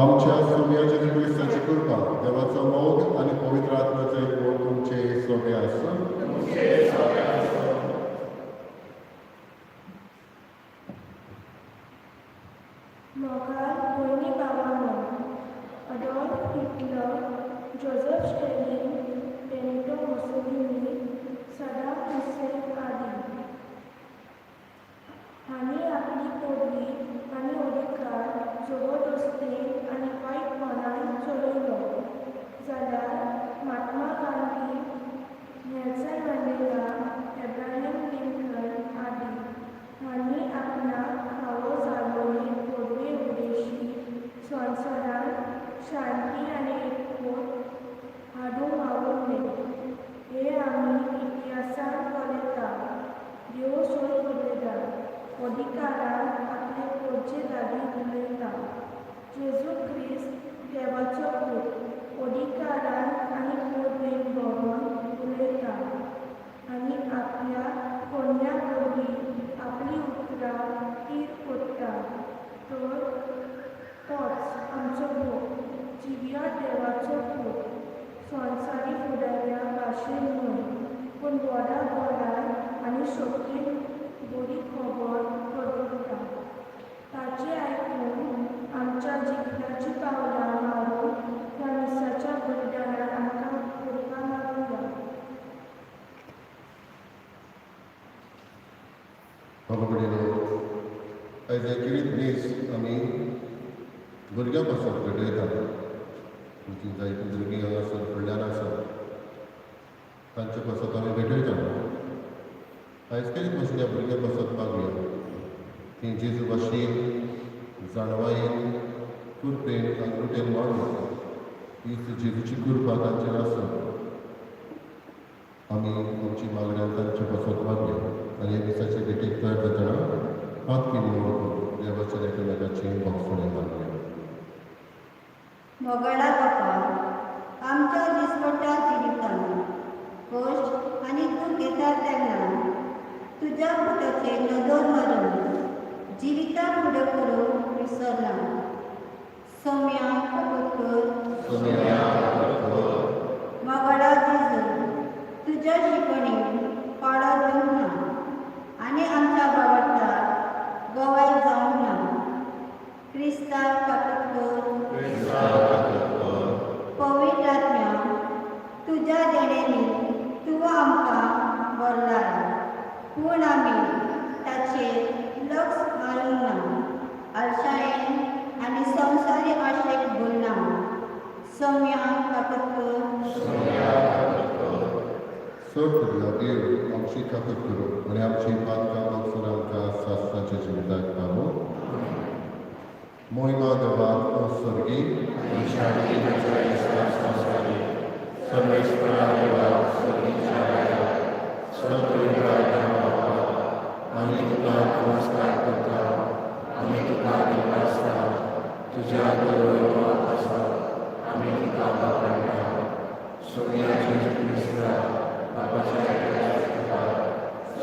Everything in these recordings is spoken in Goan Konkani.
आमच्या सोम्या जेजू क्रिस्ताची कृपा, देवाचो मोग आनी पवित्र आत्म्याचो एकवट तुमचे सोबे आसूं. मोगाळ भयणी भावांनो, Adolf Hitler, Joseph Stalin, Benito Mussolini, Saddam Hussein आदी हांणी आपली पदवी आनी अधिकार जबरदस्तेन आनी वायटपणान चलयलो, जाल्यार Mahatma Gandhi, Nelson Mandela, Abraham Lincoln आदी हांणी आपणाक फावो जाल्ली पदवे उद्देशी संवसारांत शांती आनी एकवट हाडूंक वावुरले हें आमी इतिहासांत पळयता. देव सत उलयता, अधिकारान आपले पोरचे लागीं उलयता. जेजू क्रिस्त देवाचो पूत अधिकारान आनी पदवेन भरून उलयता आनी आपल्या कोन्या वरवीं आपलीं उतरां थीर करता. तर तोच आमचो मोग, जिव्या देवाचो पूत, संवसारी फुडाऱ्यां भाशेन न्हय, पूण व्हडा बळान आनी शक्तीन बरी खबर परगट्टा. ताचें आयकून आमच्या जिविताचीं पावलां मारून ह्या मिसाच्या बलिदानान आमकां कृपा मागुया. बाबा वडिलो, आयज खेरीत मीस आमी भुरग्यां पासत भेटयतात. आमचीं जायतीं भुरगीं हांगासर फुडल्यान आसात, तांचे पासत आमी भेटयतात. आयज खेरीत भाशेन ह्या भुरग्यां पासत मागया, तीं जेजू भाशेन जाणवायेन, कृपेन, आंगलुटेन वाडून हीच जेजूची कृपा तांचेर आसूं. आमी आमची मागण्या तांचे पासत मागया आनी ह्या मिसाचे भेटेक तयार जातना हात किन देवाच्या एकामेकाची भोगसणे मागया. मोगाळा बापा, आमच्या दिसपट्ट्या जिवितांत कश्ट आनी दूख येता तेन्ना तुज्या पुताचेर नदर मारून जिविता फुडें करूंक विसरना. सोम्या कबूत कर. मोगाळा जेजू, तुज्या शिकवणीक पाळो दिवंक ना आनी आमच्या बाबडटाक गवाय जावंक ना. क्रिस्ताक काकूत कर. पवित्र आत्म्या, तुज्या देण्यांनी तूं आमकां भरलाय, पूण आमी ताचेर लक्ष मारूंक ना, आळसायेन आनी संवसारी आशेक भुलना. सोम्या काकूत कर. चड करुया देव आमची काकूत करूं आनी आमची पातकां भोगसून आमकां सासणाच्या जिविताक पावो. मोहिमा देवाक स्वर्गी. शांती ताच्या संवसारी. सर्वेश्वरा देवा, स्वर्गीच्या राया, सपवित्र बापा, आमी तुका नमस्कार करता. आमी तुका दिनवासता. तुज्या दयेचो आसा आमी तुका वाखाणटा. सोम्या जेजू क्रिस्ता, बापाच्या एकल्याच पुता,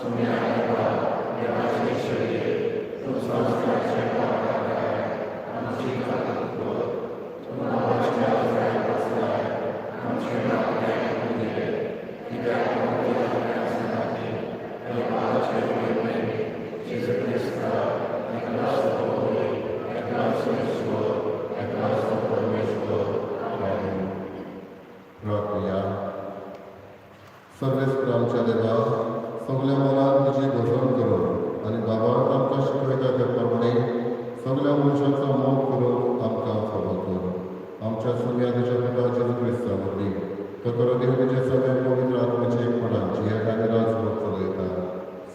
सोम्या देवा, देवाचे शरीर, तूं संवसाराचे पाप काडटाय, आमची काकूत कर. तूं बाबाच्या उजव्याक बसलाय, आमचे मागणे आयकून घे. कित्याक तूं तुज्या सांगाती आनी बाबाचे महिमेन जेजू क्रिस्ता, एकलोच प्रभू, एकलोच ईश्वर, एकलोच परमेश्वर. आमेन. प्रार्थया. सर्वेस्पर आमच्या देवा, सगल्या मनान तुजी भजन करूं आनी बाबाक आमकां शिकयता त्या प्रमाणे सगल्या मनशांचो मोग करूंक आमकां फावो कर. आमच्या सोम्या तुज्या पुता जेजू क्रिस्ता वरवीं, तो खरो देव, तुज्या सगळ्या पवित्र आत्म्याच्या एकपणान जियेता आनी राजवट चलयता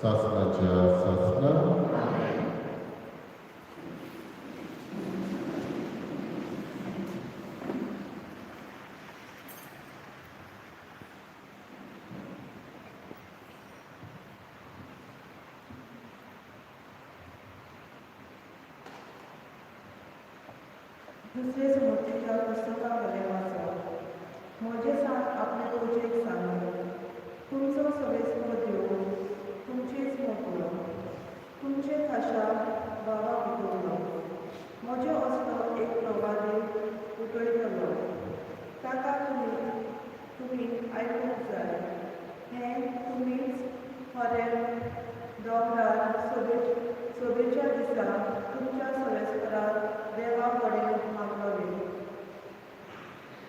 सासणाच्या सासणा. दुसरे सुमतीच्या पुस्तका वयलें वाचप. म्हजें आपले पोजेक सांगलें, तुमचो सवेस्पर देव तुमचेच मोगलो, तुमचे खाशा भावा भितरलो. म्हजें असलो एक प्रवादी कडेन मागलोलें.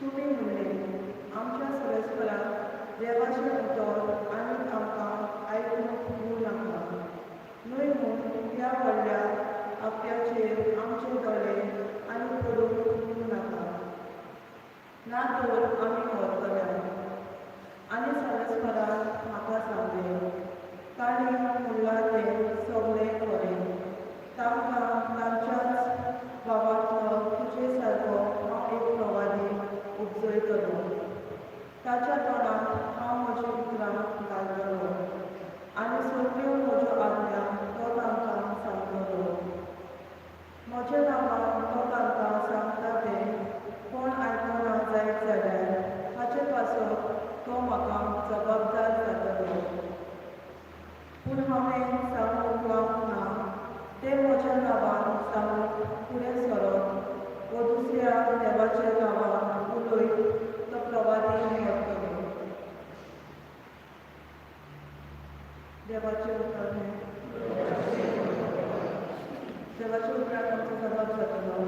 तुमी म्हणलें, आमच्या सर्वेस्पराक देवाचें उतर आनी आमकां आयकूंक दिवं नाका. न्हय म्हूण ह्या व्हडल्या आपल्याचेर आमचे दोळे आनी पडूंक दिवं नाका, ना तर आमी मरतले. आनी सर्वेस्परान म्हाका सांगलें, तांणी म्हणलां तें सगळें खरें. तांकां तांच्याच भावांतलो तुजे सारको हांव एक प्रवादी उपजयतलो. ताच्या तोंडांत हांव म्हजीं उतरां घालतलो आनी सगळ्यो म्हज्यो आज्ञा तो तांकां सांगतलो. म्हज्या नांवान तो तांकां सांगता तें कोण आयकना जायत जाल्यार हाचे पासत तो म्हाका जबाबदार जातलो. पूण हांवें सांगूंक लावंक ना तें म्हज्या नांवान सांगूंक फुडें सरत वो दुसऱ्या देवाच्या नांवान उलयत तो प्रवादी मरतलो. देवाचें उतर हें. देवाच्या उतराक आमचो जबाब जातलो.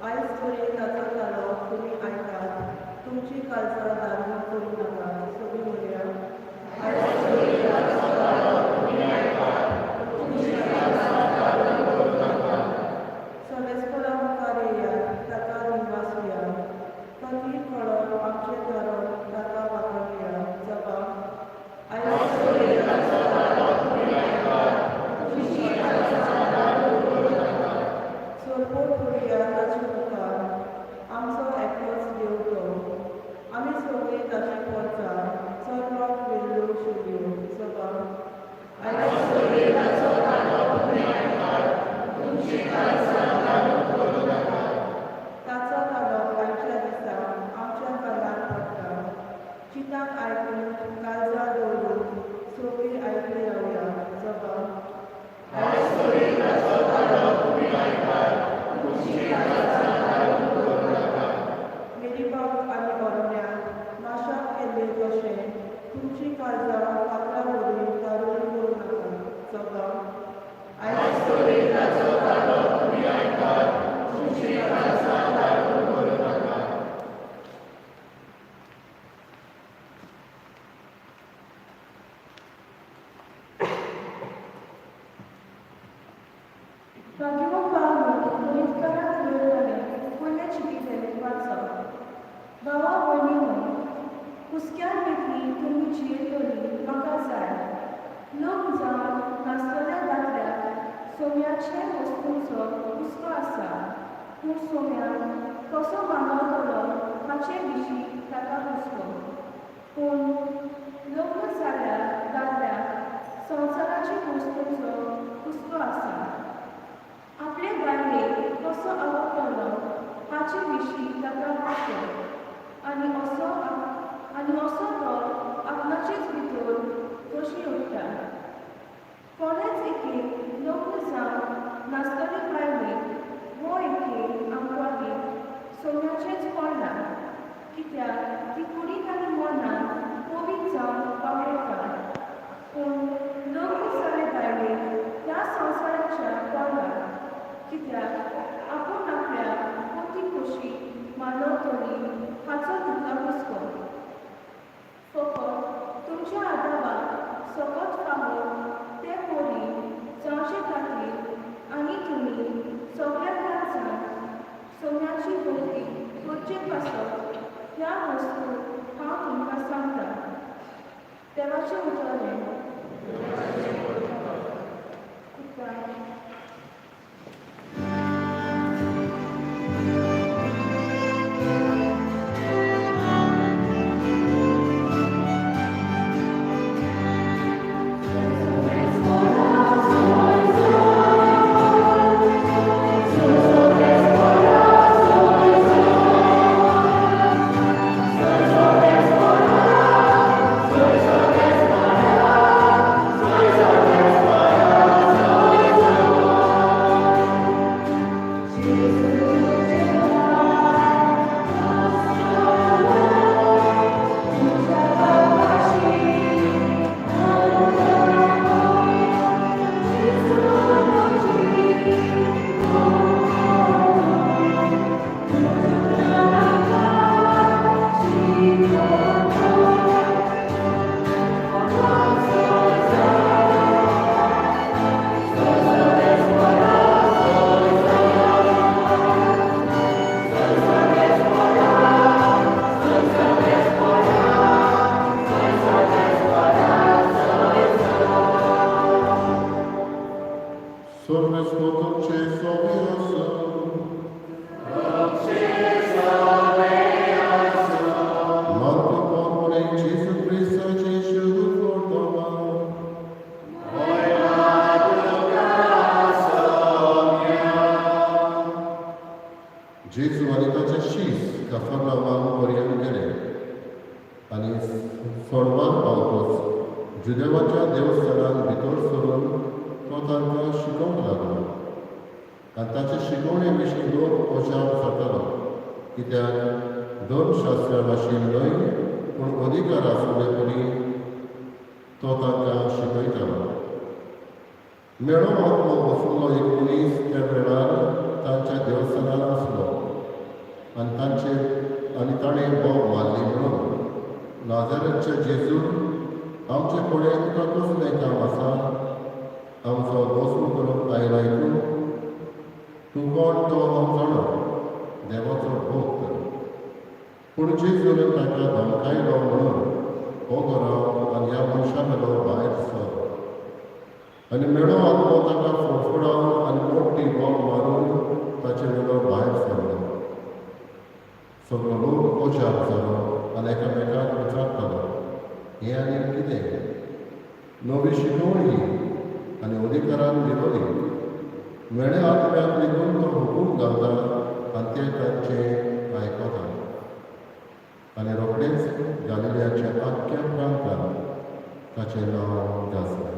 आयज तरी ताचो ताळो तुमी आयकात, तुमची काळजां दारूण करूं नाका. सगळीं म्हणया, आयज तरी ताचो ताळो तुमी आयकात, तुमची काळजां दारूण करूं नाका. सर्वेस्परा मुखार येयात, ताका दिनवासुया. कथीर कळो आमचें धरण ताका वाखणुया. जबाब, आयज तरी ताचो ताळो तुमी आयकात, तुमची काळजां दारूण करूं नाका. सोरपोट करुया ताचे मुखार, आमचो एकलोच देव तो. आमी सगळीं ताची परजा, चलपाक वेल्ल्यो शेलयो. जबाब, आयज तरी ताचो ताळो तुमी आयकात, तुमची काळजां दारूण करूं नाका. ताचो ताळो आयच्या दिसा आमच्या कानार पडटा. चिंताक आयकून काळजां दवरून सगळीं आयकली रावया. जबाब, आयज तरी ताचो ताळो तुमी आयकात, तुमची काळजां दारूण करूं नाका. मेरीबाक आनी अरण्यांत नाशाक केल्ले तशें तुमची काळजां फातरा वरी दारूण करूं नाका. जबाब, आयज तरी ताचो ताळो तुमी आयकात, तुमची काळजां दारूण करूं नाका. भाग्यवंत पावलून कोरिंथकारांक बरयलेलें पयले चिटींतलें वाचप. भावा भयणींनो, हुस्क्यान बेगीन तुमी जियेतलीं म्हाका जाय. लग्न जावंक नासलेल्या दादल्याक सोम्याचे वस्तूंचो हुस्को आसा, पूण सोम्याक कसो मानवतलो हाचे विशीं ताका हुस्को. पूण लग्न जाल्ल्या दादल्याक संवसाराचे वस्तूंचो हुस्को आसा, आपले बायलेक कसो आवडटलो हाचे विशीं ताका हुस्को आनी असो तो आपणाचेच भितर दोशी उरता. कोणेच एके लग्न जावंक नासलेले बायलेक वो एके आंकवारीक सोम्याचेंच पडलां, कित्याक ती कुडीन आनी मनान पवित्र जावन वावुरता. पूण लग्न जाल्ले बायलेक ह्या संवसाराच्या पडलां, कित्याक आपूण आपल्या पती कशी मानवतली हाचो तिका हुस्को. फकत तुमच्या आदावाक सकत फावो ते परी जावचे खातीर आनी तुमी सगळ्या काळजान सोम्याची भक्ती करचे पासत ह्या वस्तू हांव तुमकां सांगता. देवाचें उतर हें. उपकार. जेजू आनी ताचे शीस कफरनावान पर्यंत गेले आनी सोडवान पावतच जुदेवाच्या देवस्थानान भितर सरून तो तांकां शिकोवंक लागलो आनी ताचे शिकवणे विशीं लोक अजाप जातालो, कित्याक धर्मशास्त्रा भाशेन न्हय पूण अधिकार आसले परी तो तांकां शिकयतालो. मेळो आत्मो वसुल्लो एक मनीस त्या वेळार तांच्या देवस्थानार आसलो आनी तांचेर आनी ताणें बोब मारली म्हणून, नाजाराच्या जेजू, आमचे फुडें तुका कसलें काम आसा? आमचो भस्म करूंक आयलाय तूं? तूं कोण तो हांव जाणा, देवाचो भक्त. पूण जेजून ताका धमकायलो म्हणून, हो राव आनी ह्या मनशा मेलो भायर सर. आनी मेळो आत्मो ताका फडफडावन आनी मोठी बोब मारून ताचे वेलो भायर सरलो. सगळो लोक अजाप जालो आनी एकामेकाक विचारतालो, हें आनी कितें नवी शिकवण ही आनी अधिकारान दिलोली. मेळे आत्म्याक लेगून तो हुकूम घालता आनी ते तांचें आयकता. आनी रोखडेच गालिलियाच्या आख्ख्या प्रांतान ताचें नांव गाजलें.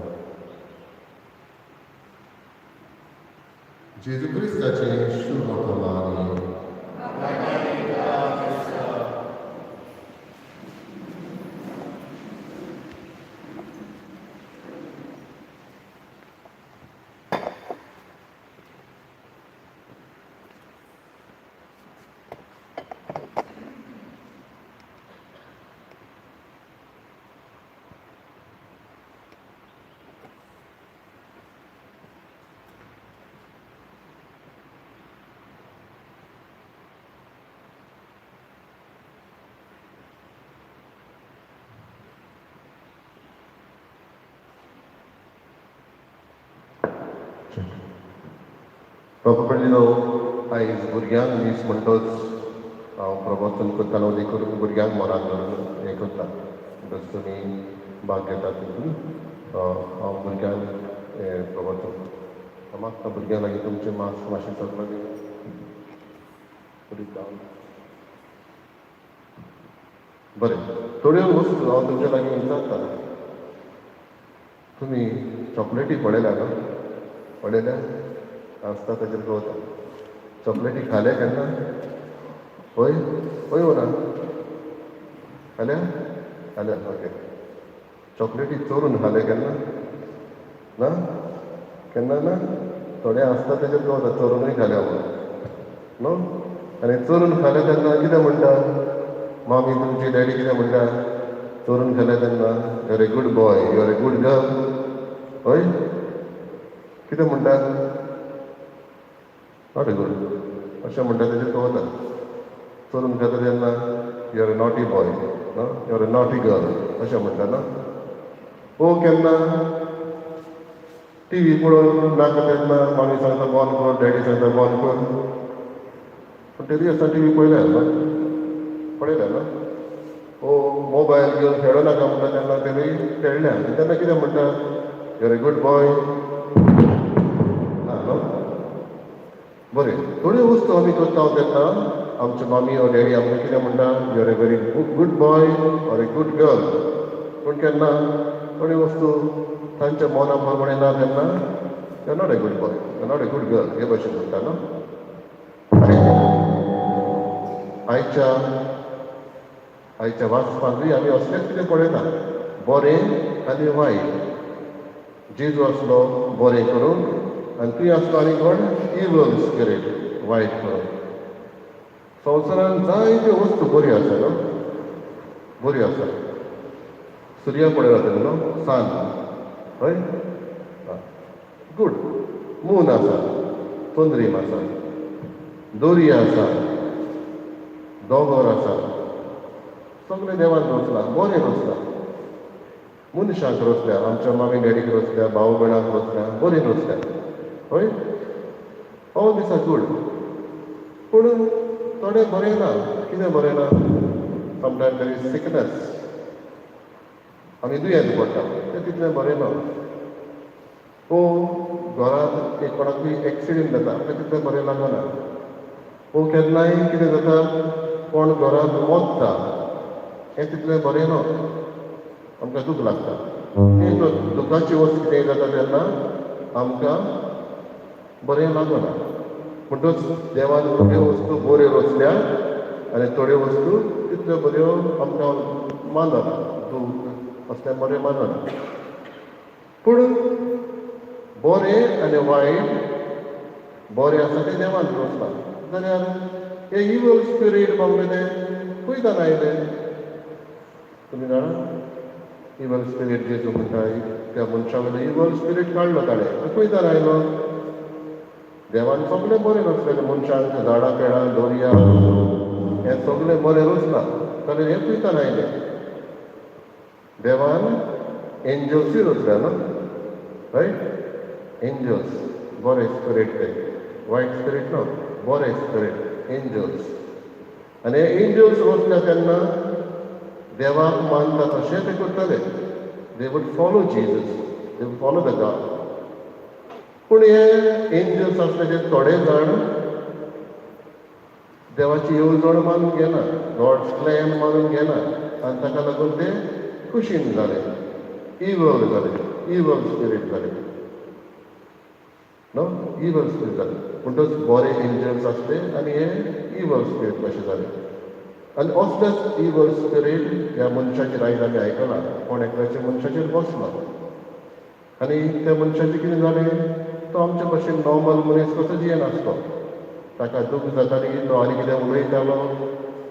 जेजू क्रिस्ताचें शुभ वर्तमान. प्रभु आयज भुरग्यांक मीस म्हणटच हांव प्रवचन करतालो देखून भुरग्यांक मोरान धरून हें करता, म्हणटच तुमी भाग घेतात तितून. हांव भुरग्यांक हें प्रवचन मागता, भुरग्यां लागीं तुमचें मास्क मातशें सगळें Put it down. बरें, थोड्यो वस्तू हांव तुमच्या लागीं विचारता. तुमी चॉकलेटी पळयल्या न्हू? पळयल्या आसता ताचेर कळता. चॉकलेटी खाल्या केन्ना? हय हय वो ना? खाल्या? खाल्या, ओके. चॉकलेटी चोरून खाल्या केन्ना? ना? केन्ना ना? थोडे आसता ताचेर कळता चोरुनूय खाल्या म्हणून न्हू. आनी चोरून खाल्या तेन्ना कितें म्हणटा मामी तुमची, डॅडी कितें म्हणटा चोरून खाल्या तेन्ना? You are a good boy, you are a good girl. हय, कितें म्हणटा? Not a good अशें म्हणटा तेजेर कळता. चोरून खाता तेन्ना you are a naughty boy, you are a naughty girl अशें म्हणटा न्हू. ओ केन्ना टी व्ही पळोवन नाका तेन्ना मामी सांगता बंद कर, डॅडी सांगता बंद कर, पूण तरी आसतना टी व्ही पळयल्या न्हू, पळयल्या न्हू. ओ मोबायल घेवन खेळो नाका म्हणटा तेन्ना तरी खेळ्ळ्या आनी तेन्ना कितें म्हणटा? You are a good boy ना न्हू. बरें, थोड्यो वस्तू आमी करता तेन्ना आमचे मामी ओ डॅडी आमकां कितें म्हणटा? You are a very good boy or a good girl. पूण केन्ना थोड्यो वस्तू तांच्या मना प्रमाणे ना तेन्ना you are not a good boy, you are not a good girl हे भशेन म्हणटा न्हू. आयच्या आयच्या वाचपांतूय आमी असलेंच कितें पळयता, बरें आनी वायट. जेजू आसलो बरें करूंक आनी थंय आसलो आनी कोण इवल स्पिरीट वायट करूंक. संवसारांत जायत्यो वस्तू बऱ्यो आसा न्हू, बऱ्यो आसा. सुर्या पळयला तुमी न्हू, सान, हय, गुड. मून आसा, चंद्रीम आसा, दोरी आसा, दोंगर आसा, सगळें देवान रचलां, बरें रचलां. मनशांक रचल्या, आमच्या मामी डॅडीक रचल्या, भाव भयणांक रचल्या, बरीं रचल्या, हय. All these are good. पूण थोडें बरें ना. कितें बरें ना? Sometime there is sickness, आमी दुयेंत पडटा, तें तितलें बरें ना. ओ घरांत एक कोणाकूय एक्सिडंट जाता, तें तितलें बरें लागना. पूण केन्नाय कितें जाता, कोण घरांत मोत्ता, हें तितलें बरें न्हू, आमकां दूख लागता. तें दुखाची वस्त कितें जाता तेन्ना आमकां बरें लागना. म्हणटच देवान थोड्यो वस्तू बऱ्यो रचल्या आनी थोड्यो वस्तू तितल्यो बऱ्यो आमकां मानना, दूख असलें बरें मानना. पूण बरें आनी वायट, बरें आसा तें देवान रचलां जाल्यार हे इवल स्पिरीट म्हणलें तें खंयच्यान आयलें, तुमी जाणा? इवल स्पिरीट, जेजू म्हणटा, त्या मनशा वयलो इवल स्पिरीट काडलो ताणें, तो खंयच्यान आयलो? देवान सगळें बरें रचलेलें, मनशांक, झाडां पेडां, दर्या, हें सगळें बरें रचलां जाल्यार हें खंयच्यान आयलें? देवान एंजल्सूय रचल्या न्हू, रायट? एंजल्स बरे स्पिरीट, ते वायट स्पिरीट न्हू, बरे स्पिरीट एंजल्स. आनी हे एंजल्स रचल्या तेन्ना देवाक मानता तशें ते करताले. They would follow Jesus, they would follow the God. पूण हे एंजल्स आसले ते थोडे जाण देवाची येवजण मानून घेना, गॉड्स प्लॅन मानून घेना आनी ताका लागून ते कुशीन जाले, इवल जाले, इवल स्पिरीट जाले न्हू, इवल स्पिरीट जाले. म्हणटच बरे एंजल्स आसले आनी हे इवल स्पिरीट कशे जाले. आनी असलेच इवल स्पिरीट ह्या मनशाचेर आयज आमी आयकलां, कोण एकल्याच्या मनशाचेर बसलो आनी त्या मनशाचें कितें जालें, तो आमचे भशेन नॉर्मल मनीस कसो जियेनासलो. ताका दूख जाताली, तो आनी कितें उलयतालो,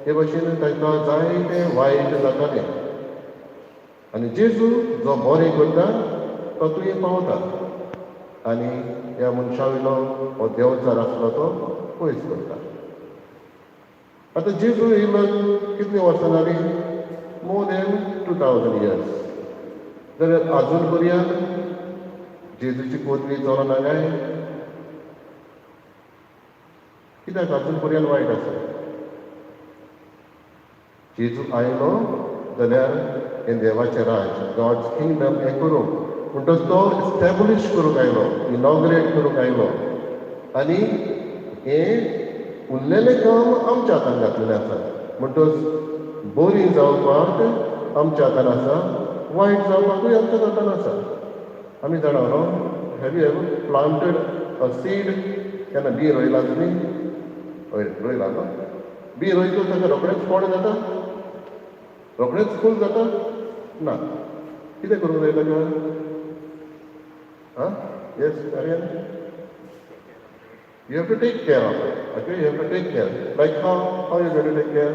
हे भशेन ताका जायतें वायट जातालें. आनी जेजू जो बरें करता तो तुवें पावता आनी ह्या मनशा वयलो हो देंवचार आसलो तो पयस करता. आतां जेजू येयलो कितलीं वर्सां जालीं? More than 2000 years. जाल्यार आजून पर्यंत जेजूची कोदवी चलना काय? कित्याक आजून पर्यंत वायट आसा? जेजू आयलो जाल्यार हें देवाचें राज, गॉड्स किंगडम, हें करूंक. म्हणटच तो इस्टॅब्लिश करूंक आयलो, इनॉग्रेट करूंक आयलो आनी हें उरलेलें काम आमच्या हातान घातलेलें आसा. म्हणटच बरी जावपाक आमच्या हातान आसा, वायट जावपाकूय आमच्या हातान आसा. आमी जाणा न्हू? Have you ever planted a seed? केन्ना बी रोयलां तुमी? हय, रोयलां न्हू? बी रोयतो ताका रोखडेंच कोण जाता? रोखडेंच फूल जाता? ना. कितें करूंक जाय ताका? आं, yes, Aryan. You have to take care of it. Okay, you have to take care. Like how? How you going to take care?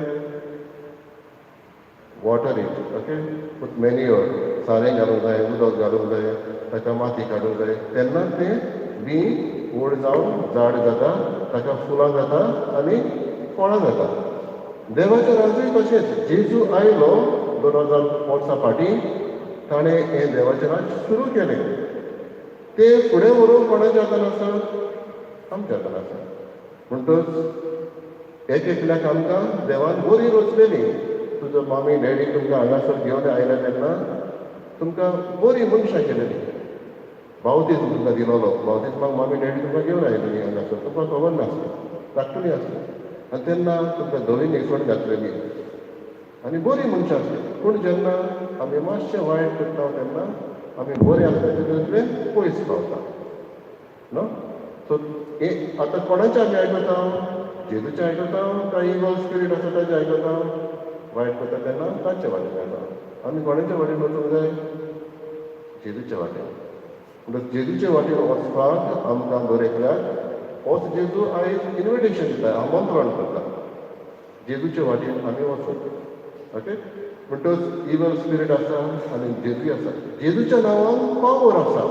Water it. Okay? Put manure. सारें घालूंक जाय, उदक घालूंक जाय, ताका माती काडूंक जाय, तेन्ना तें बी व्हड जावन झाड जाता, ताका फुलां जाता आनी फळां जाता. देवाचें राज्यूय तशेंच. जेजू आयलो 2000 वर्सां फाटीं, ताणें हें देवाचें राज्य सुरू केलें. तें फुडें व्हरूंक कोणाच्या हातान आसा? आमच्या हातान आसा. म्हणटच एक एकल्याक आमकां देवान बरी रचलेली. तुजो मामी डॅडी तुमकां हांगासर घेवन आयल्या तेन्ना तुमकां बरी मनशां केलेली. बावतीज्म तुमकां दिलोलो, बावतीज्माक मामी डॅडी तुमकां घेवन आयलेली हांगासर. तुमकां खबर नासलें, धाकटुली आसली आनी तेन्ना तुमकां धवी न्हेसवण घातलेली आनी बरी मनशां आसली. पूण जेन्ना आमी मातशें वायट करता तेन्ना आमी बरें आसता तितूंतलें पयस पावता न्हू. सो हे आतां कोणाचें आमी आयकता? जेजूचें आयकता काय इवल स्पिरीट आसा ताचें आयकता? वायट करता तेन्ना ताचे वाटेन येता. आमी कोणाच्या वाटेन वचूंक जाय? जेजूच्या वाटेन. म्हणटच जेजूचे वाटेन वचपाक आमकां दर एकल्याक होच जेजू आयज इन्विटेशन दिता, आमंत्रण करता, जेजूचे वाटेन आमी वचूंक. ओके, म्हणटच इवल स्पिरीट आसा आनी जेजूय आसा. जेजूच्या नांवान पावर आसा,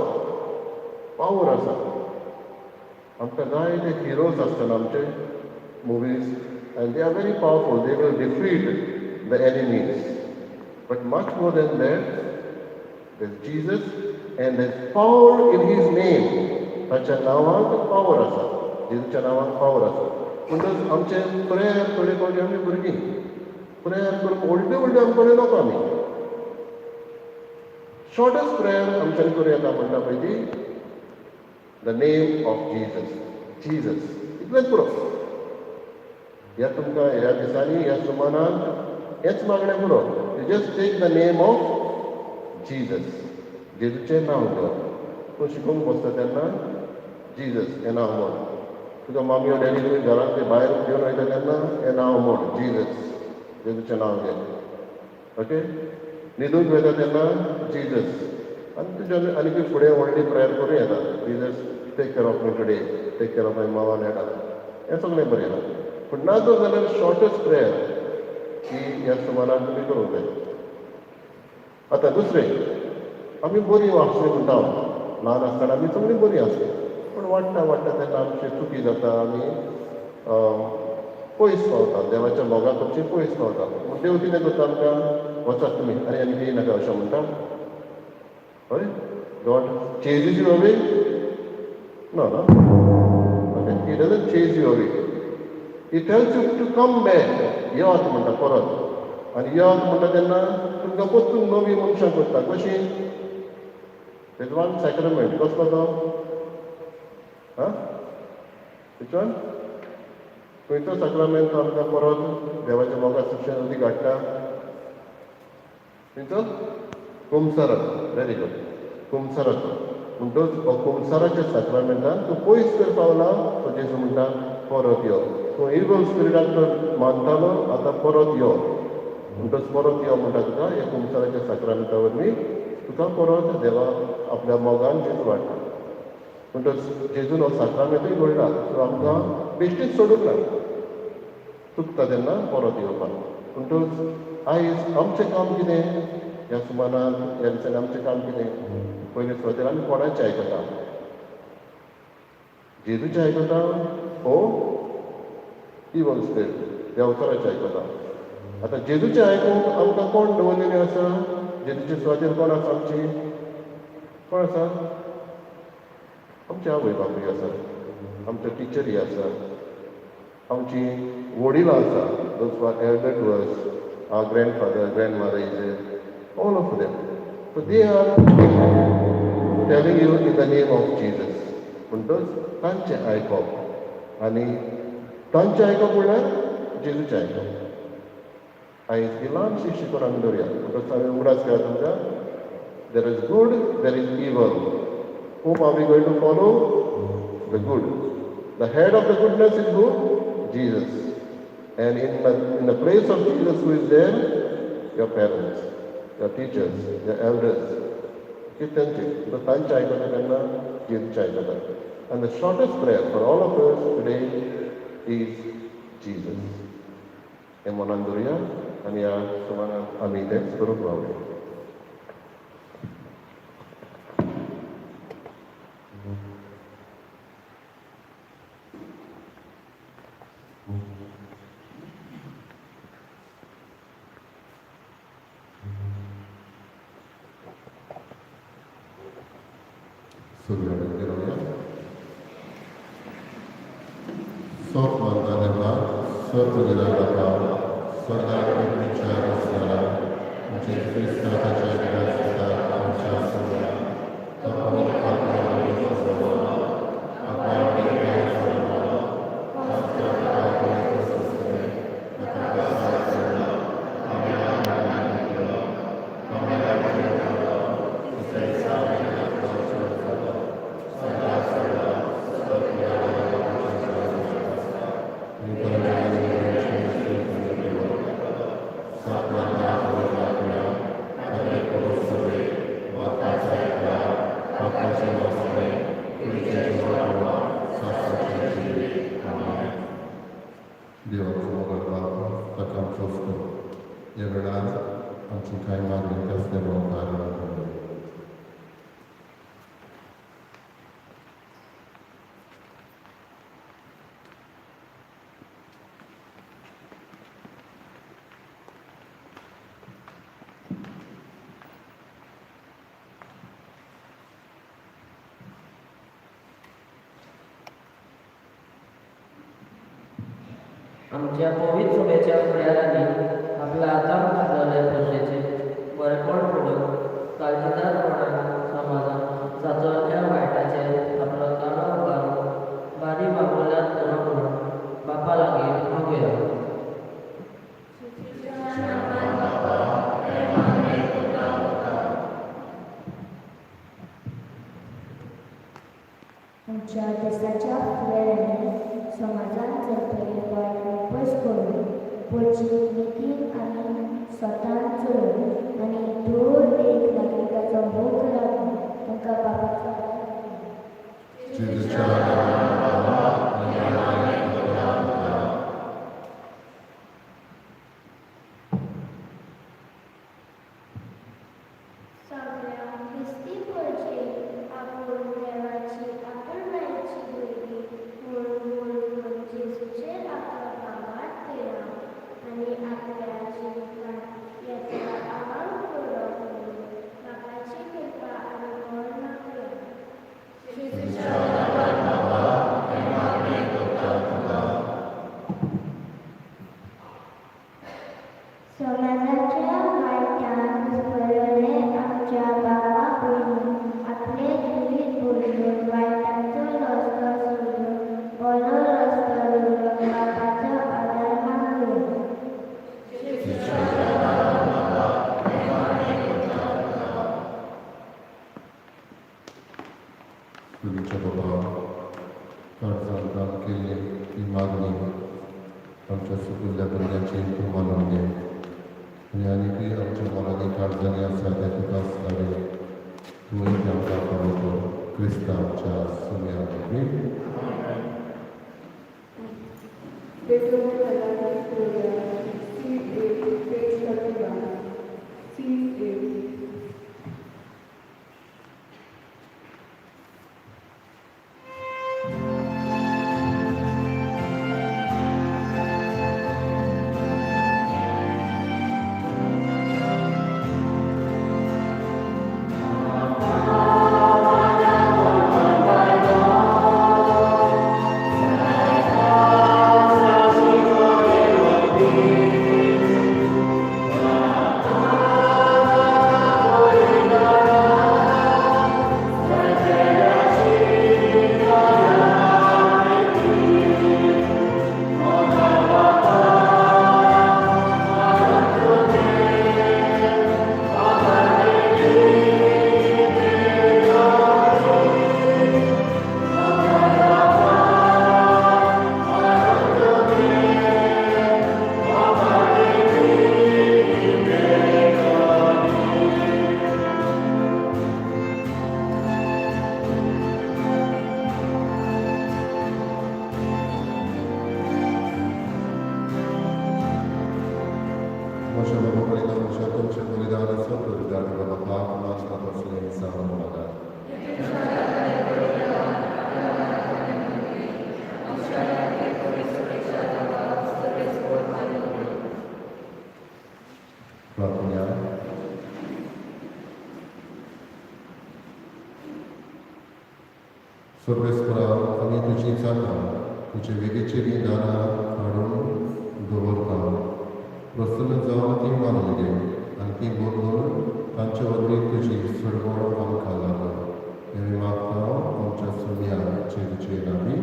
पावर आसा. आमकां जायते हिरोज आसतना आमचे movies, and they are very powerful. They will defeat the enemies. But much more than that, there's Jesus and there's power in his name. ताच्या नांवाक पावर आसा, जेजूच्या नांवाक पावर आसा. म्हणटच आमचे प्रेयर, थोडे फावटी आमी भुरगीं प्रेयर करूंक व्हडले व्हडले आमकां नको, आमी शॉर्टस्ट प्रेयर आमच्यान करूं येता म्हणटा पळय ती, the name of Jesus, Jesus, इतलेंच पुरो. ह्या तुमकां ह्या दिसांनी ह्या सुमानान हेंच मागणें पुरो. You just take the name of Jesus. जेजूचें नांव घेवप. तूं शिकोवंक बसता तेन्ना जिजस हें नांव म्हण. तुका मामी डॅडी तुमी घरांत ते भायर घेवन वयता तेन्ना हें नांव म्हण, जिजस, जेजूचें नांव घे. ओके, न्हिदूंक वयता तेन्ना जिजस. आनी तुज्या आनीकूय फुडें व्हडली प्रेयर करूं येता. Jesus take care of me today, take care of my mom and dad, हें सगळें बरें आहा. पूण ना तर जाल्यार शॉर्टस्ट प्रेयर ही ह्या सुमानान तुमी करूंक जाय. आतां दुसरें, आमी बरीं आसलीं म्हणटा, ल्हान आसतना आमी सगळीं बरीं आसलीं, पूण वाडटा वाडटा तेन्ना आमची चुकी जाता, आमी पयस पावता, देवाच्या मोगा कडची पयस पावता. पूण देव कितें करता आमकां, वचात तुमी आनी आनी कितें नाका अशें म्हणटा. हय, God chases you away? No, no. Okay, he doesn't chase you away. He tells you to come back. येवात म्हणटा परत. आनी येवात म्हणटा तेन्ना तुमकां परतून नवी मनशां करता. कशी? There's one sacrament. कसलो तो? हां, which one? खंयचो साक्रामेंत आमकां परत देवाच्या मोगा शिक्षण उदीक हाडटा? खंयचो? कुमसाराचो. Very good, कुमसाराचो. म्हणटच हो कुमसाराच्या साक्रामेंतान तूं पयस तर पावला, तो जेजू म्हणटा परत यो. तूं इवल स्पिरिटाक तर मानतालो, आतां परत यो. म्हणटच परत यो म्हणटा तुका ह्या कुमसाराच्या साक्रामेंता वरवीं तुका परत देवा आपल्या मोगान जेजू वाडटा. म्हणटच जेजून हो साक्रामेंतूय घडला, सो आमकां बेश्टीच सोडूंक ना, चुकता तेन्ना परत येवपाक. म्हणटच आयज आमचें काम कितें ह्या सुमानान, ह्या दिसांनी आमचें काम कितें? पयले सुवातेर आमी कोणाचें आयकता? जेजूचें आयकता हो इवल स्पिरीट देंवचाराचें आयकता? आतां जेजूचें आयकूंक आमकां कोण दवरलेलें आसा? जेजूचे सुवातेर कोण आसा आमची? कोण आसा? आमचे आवय बापूय आसा, आमच्यो टिचरी आसा, आमची वडिलां आसा, those who are elder to us, our grandfather, grandmother is there, all of them. So they are telling you in the name of Jesus. म्हणटच तांचें आयकप, आनी तांचें आयकप म्हणल्यार जेजूचें आयकप. आयज ही ल्हानशी शिकवण आमी दवरुया. म्हणटच हांवें उगडास केला तुमकां, there is good, there is evil. Whom are we going to follow? The good. The head of the goodness is who? Jesus. And in the place of Jesus, who is there? Your parents, your teachers, your elders. तांचे तांचे आयकता तेन्ना जेजूचें आयकता. And the shortest prayer for all of us today is Jesus. हें मनान दवरुया आनी ह्या सुमानान आमी तेंच करूंक रावया. सगळ्या रावया. सोप मानता देवा, स्वर्ग बापा, स्वर्गात विचार आसताना आमचे क्रिस्ताच्या ताच्या आमच्या सगळ्या तो पवित्र आत्मा देवाचो मोगाळ बाप, ताका आमचो वस्तू ह्या वेळार आमची कांय मागणी कसले मुखार. आमच्या पवित्र सभेच्या फुडारांनी आपल्या हाताक घातलेले प्रजेचे बरेपण पडून काळजीदारपणान समाजांत जाचोल्या वायटाचेर आपलो ताळो उबारून बारी बाबुल्यात न म्हणून बापा लागीं मागुया. करून, पोरची नितीन आनी स्वतान चलून आनी दर एक नागरिकाचो मोग लागून तांकां बापाचो आदार दिलो. जेजूच्या नांवान बाबा हें मागणें करता तुका. सगळ्या ख्रिस्ती पोरजेक आपूण देवाची आपुलबायेची भुरगीं म्हूण वळखून जेजूचेर आपलो भावार्थ थेरोवन आनी आपल्या जिवितांत येतलो आव्हान पुरो करून बापाची कृपा आनी बळ मागुया. जेजूच्या नांवान बाबा हें मागणें करता तुका. समाजाच्या वायटान घुस्पल्ले आमच्या भावा भयणींक आपलें जिवीत बदलून वायटाचो रस्तो सोडून बरो रस्तो दवरूंक बापाचो आदार मागुया. जेजूच्या नांवान बाबा हें मागणें करता तुका. तुमच्या बाबा काळजान दान केल्ली ही मागणी आमच्या सुपुल्ल्या भुरग्यांची तूं मानून घे आनी आनीकय आमच्या मनांनी काळजांनी आसा तें तुका आसतालें तूंय तें आमकां फावो कर क्रिस्तांवच्या सुम्या वरवीं. Pedro Ferrari Gloria, C8, page 31, C8. म्हज्या बाबा बलिदान म्हज्या तुमचें बलिदान आसा बलिदान बाबा पाप मानता तसलें जावन मागात. प्रार्थना. सर्वेस्परा, आमी तुजी जाता तुजे वेगेचेर दारां हाडून दवरता. प्रसन्न जावन ती मानून घे आनी ती बदलून तांचे वरवीं तुजी सडवण आमकां लागो. हें आमी मागता आमच्या सुम्या जेजूचे नांवी.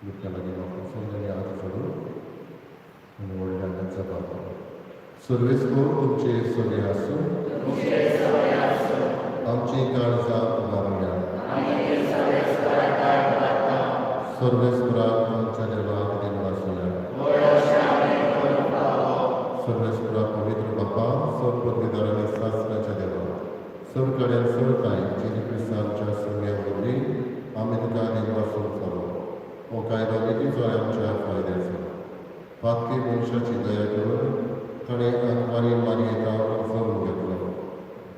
भुरग्यां लागीं म्हाका आनी हात जोडून आनी व्हडल्यांक जबाब. सर्वेस्पर तुमचे सगळे आसूं. आमची काळजां उबारुया. सर्वेस्पराक आमच्या देवाक दिनवासुया. सर्वेस्परा, पवित्र बापा, सर पदवीदार आनी शास्त्राच्या देवा, सर कडेन सर कांय जेजू क्रिस्तांच्या आमच्या सुम्या वरवीं आमी तुका दिनवासूंक फावो. हो कायदो नितीचो आनी आमच्या फायद्याचो. पातकी मनशाची दया करून ताणें आंकवारी मारयेता जल्म घेतलो.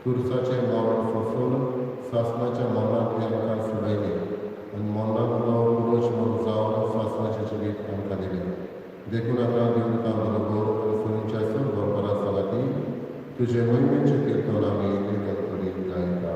तुरसाचें मरण सोंसून सासणाच्या मरणांतली आमकां सोडयली आनी मरणांतलो पुरोजमन जावन सासणाचें जिवीत आमकां दिलें. देखून आतां देवतां बरोबर आनी सर बरोबर आसा ती तुजे मोहिमेचें कीर्तन आमी निरंतरी गायता.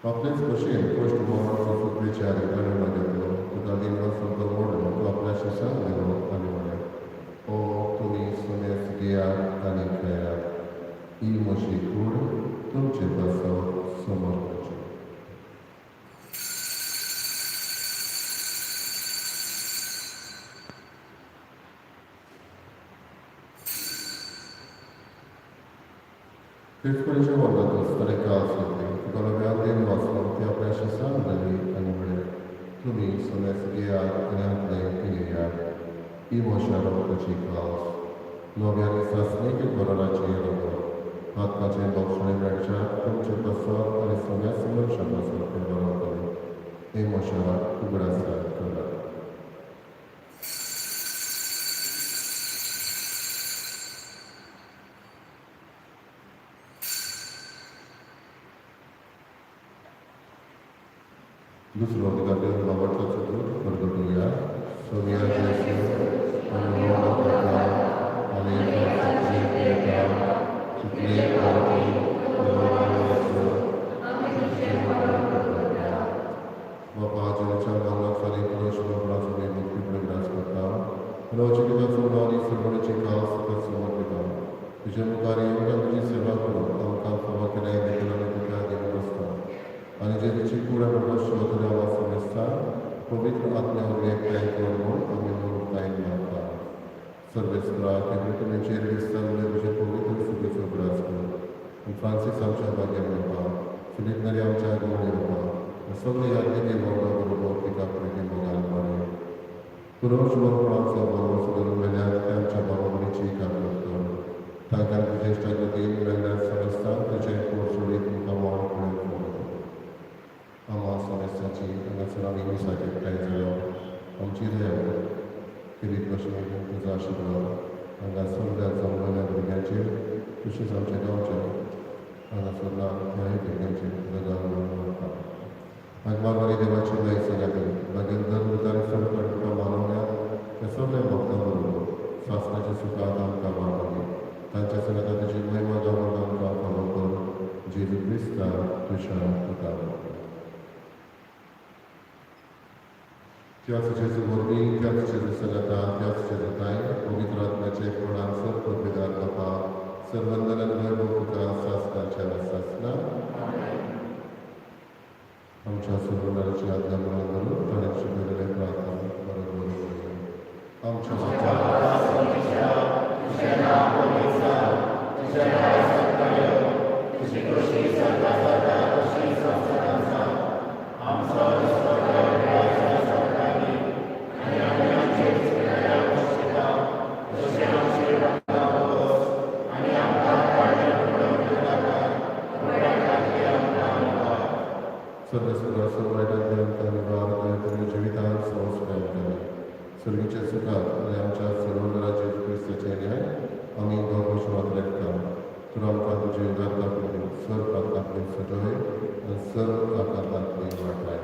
आपलेच भशेन कश्ट मरण सुपेचे आनी ताणें घेतलो, तुका दिनवासून तो मोडलो, तो आपल्या शिसांक दिलो आनी म्हणलें, ओ तुमी समेस्त घेयात आनी खेयात, ही म्हजी कूड तुमचे पासत समर्पची. तेच परी जेवण जातच ताणें कास घेतली, तुका नव्यान दिनवासलो, ती आपल्या शिसांक दिली आनी म्हणलें, तुमी समेस्त घेयात आनी हांतलें पियेयात, ही म्हज्या रक्ताची कास, नव्या आनी सासणीक बरोराची रगत, पातकाचें बक्षणें मेळच्या तुमचे पासत आनी सगळ्याच मनशां पासत तें बरोवतलें. हें म्हज्या उगडासाक करात. दुसरो अधिकार घेवन बाबडचाचो दूत परगटुया. सोनिया जेसू आनी करता आनी पियेता तितले फावटी बापा जेजूच्या मरणाक आनी पुनर्जीवनाचो आमी भक्तीपणे उगडास करता. नवचे पिताचो आनी सर्वणीची कास तुका समर्पिता. तुजे मुखार येवन आनी तुजी सेवा करून आमकां फावो केल्या देखून आमी तुका दिवन आसता. आनी जेजूची कूड आनी रगत आमकां समजता पवित्र आत्म्या वरवीं एकठांय कर म्हूण आमी नम्रतायेन मागता. सर्वेस्परा, ते पृथ्वीचेर विसरले तुजे पवित्र सुगेचो उगडास कर आनी फ्रांसीस आमच्या भाग्यान येवपा, फिलीप नरी आमच्या गोड येवपा, सगळे यादीके वर्गा बरोबर तिका प्रिती मोगान वाडय. पुनर्जीवनपणाचो भरवंसो धरून मेल्यार ते आमच्या भावभयणीची काकूट कर. तांकां तुजे इश्टागतीन मेल्ल्या समस्तांक तुजें पोट सोडीत तुमकां मोड पळोवंक फावो. आमा समेस्तांची हांगासर आमी मिसाक एकठांय जालो आमची दया केली भशेन तुजो आशिर्वाद हांगा सगळ्या जमलेल्या भुरग्यांचेर तशेंच आमच्या गांवच्या हांगासर ना त्याय भुरग्यांचेर तुजो गांव मागता. आगमारवारी देवाची दय सगळ्या बागेन दर संकट तुका मानवल्या त्या सगळ्या भक्तां बरोबर सासणाच्या सुखांत आमकां वाडली. तांच्या संगात तुजी महिमा गावून आमकां फावो कर. जेजू क्रिस्ता तुज्या पुता. त्याच जेजू वरवीं, त्याच जेजू सांगाता, त्याच जेजू ताय पवित्र आत्म्याचे कोणान सर पदवीदार बापा सर्वंदन वैभव तुका सासणाच्या सासना. आमच्या सर्वनाची आज्ञा म्हणून धरून ताणें शिकयलेले प्रार्थना बरोबर करूया. आमच्या सर्गीच्या सुखात आनी आमच्या सर्वंदरा जेजू क्रिस्ताचे न्याय आमी गौरवशवात लेखता. तर आमकां तुजी उदारता करून सर्व पातकांतली सुटय आनी सर्व आकांतांतली वाटाय.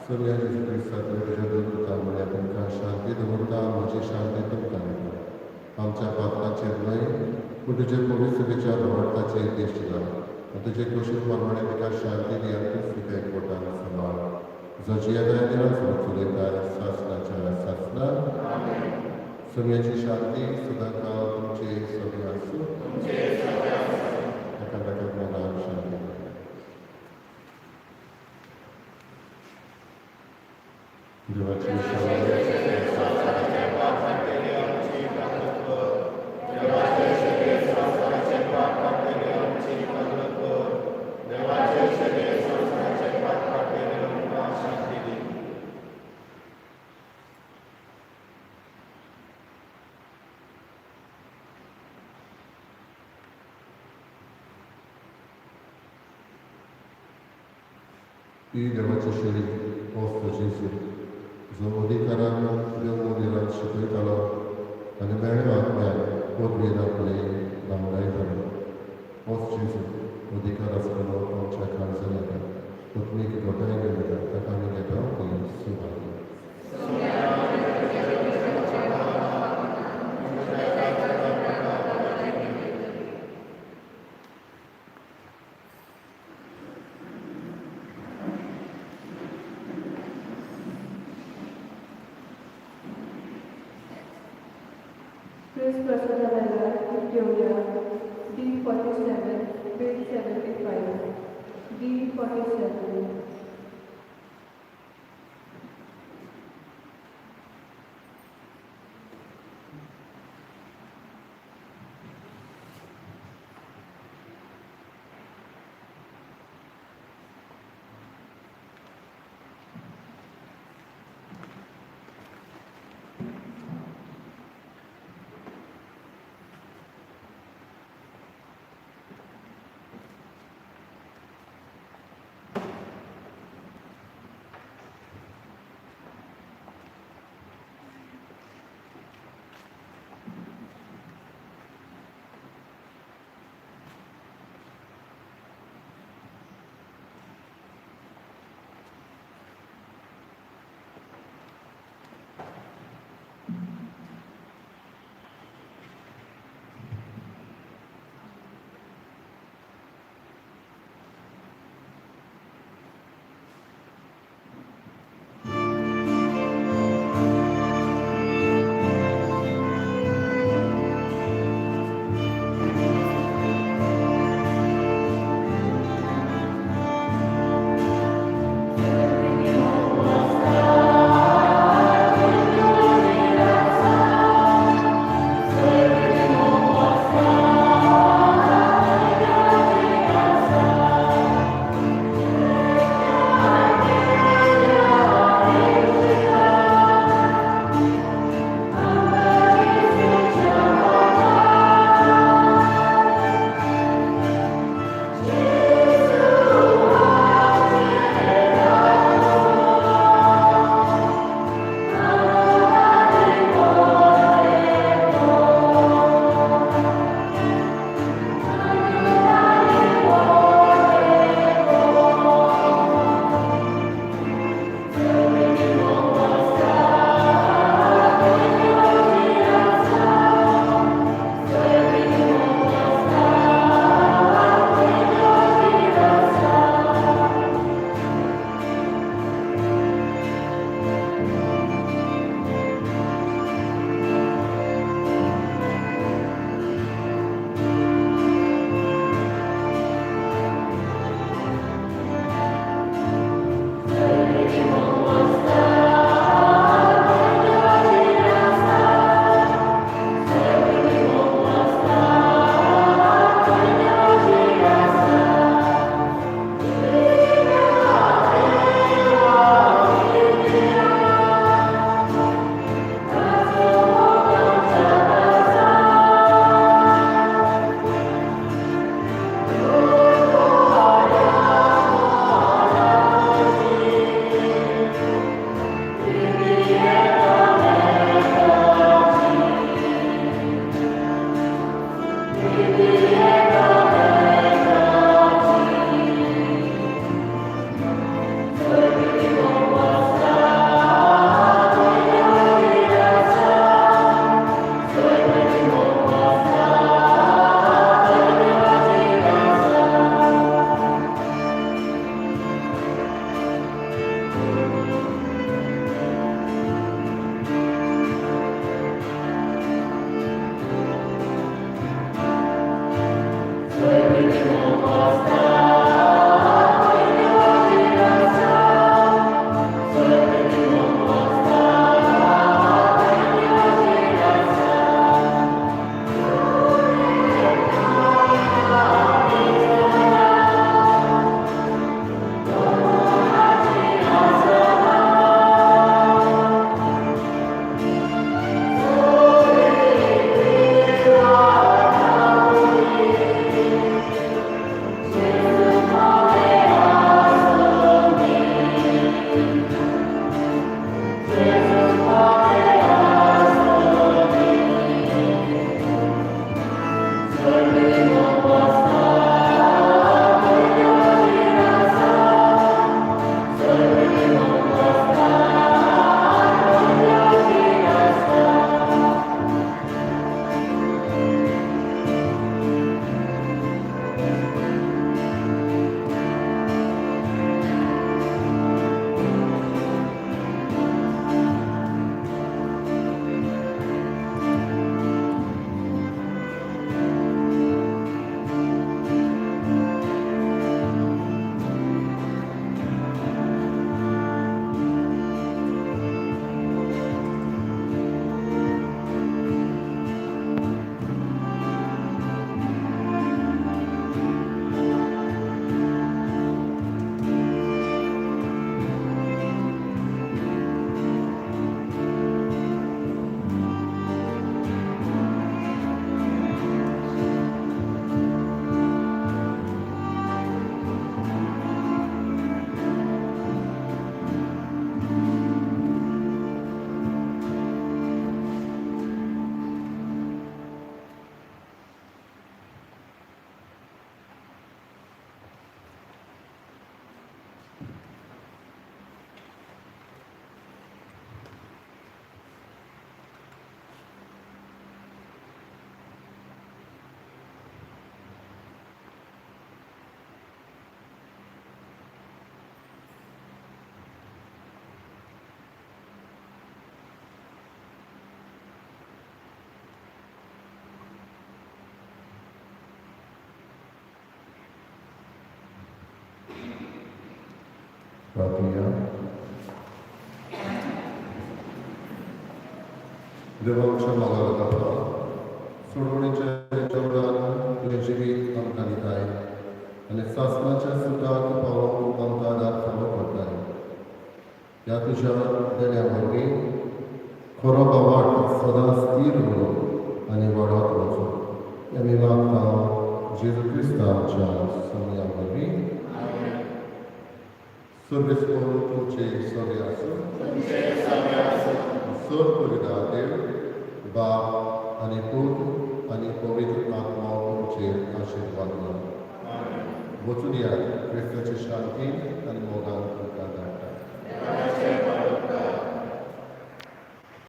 सगळ्या जेजू क्रिस्तांतले तुज्या दवरता म्हळ्यार तुमकां शांती दवरता, म्हजी शांती तुमकां दिता. आमच्या पातकांचेर न्हय पूण तुजे पवित्रतेच्या भावार्थाचेर दिश्ट घाल आनी तुजे खोशी प्रमाणे तिका शांती दी आनी तूं सुखा एकवटान सांबाळ. जो जियेताय निराश चलयताय सासणाच्या सासना. सगळ्याची शांती सदांकाळ तुमचे सगळे आसूं. एकामेकाक मोगान शांती. देवाची शांती ही देवाची शरीर वस्त जेजू जो अधिकारान देव मंदिरांत शिकयतालो आनी मेळ्ळ्या आत्म्यान पदवेन आपले धांवडायतालो. होच जेजू अधिकार आसलेलो आमच्या काळजान येता, पत्नीक घटाय घेवन येता, ताका आमी घेता ती सुवात. क्रिस्त प्रसादा वेळार घेवया D47, page 75, D47. प्रार्थुया. देवाच्या मोगाक बापा, सोडवणेच्या जेवणान तुजें जिवीत आमकां दिताय आनी सासणाच्या सुखाक पावोवंक आमकां आदार फावो करताय. ह्या तुज्या देण्या वरवीं खरो भावार्थ सदां स्थीर उरो आनी वाडत वचूं, हें आमी मागता जेजू क्रिस्ताच्या सोमया वरवीं. सर्वेस्पर तुमचे सगळे आसूं. सर परिदा देव बाप आनी पूत आनी पवित्र आत्मा तुमचेर आशिर्वाद दिवं. वचून यात. क्रिस्ताची शांती आनी मोगान तुमकां.